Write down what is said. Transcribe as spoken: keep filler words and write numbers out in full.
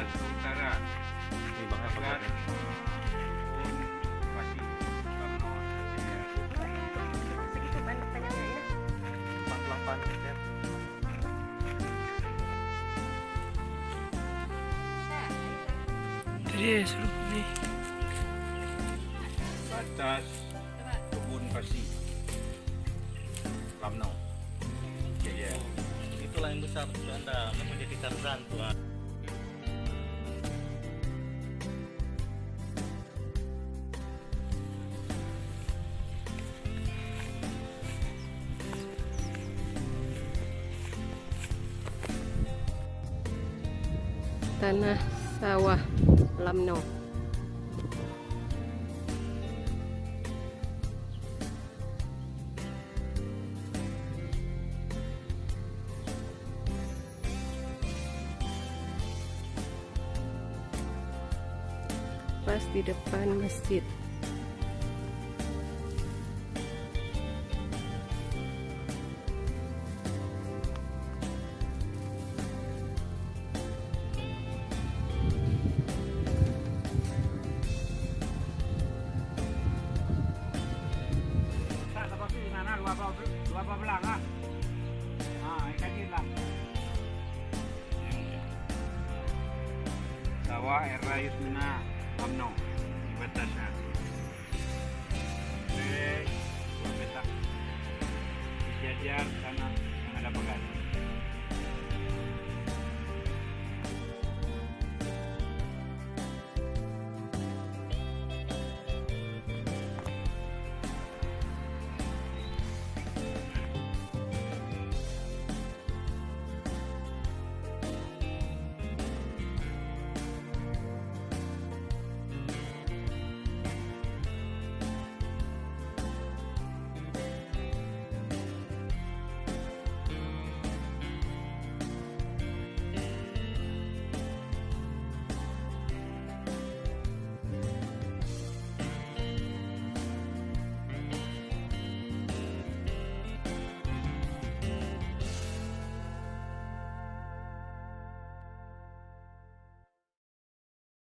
Utara. Ini bakal pagar. Kebun Pasi. Segitu pan-, panjangnya ini. Empat puluh delapan meter. Tadi ya, suruh ni. Batas kebun pasi. Lamno. Iya. Itulah yang besar untuk anda, menjadi Tarzan, tuan. Tanah sawah Lamno. Pas di depan masjid. Dua belas belang, ha. Ha, ikan hilang. Sawah Era Yusmina UMNO di batasnya. Oke, dua meter. Dijajar tanah yang ada pagar.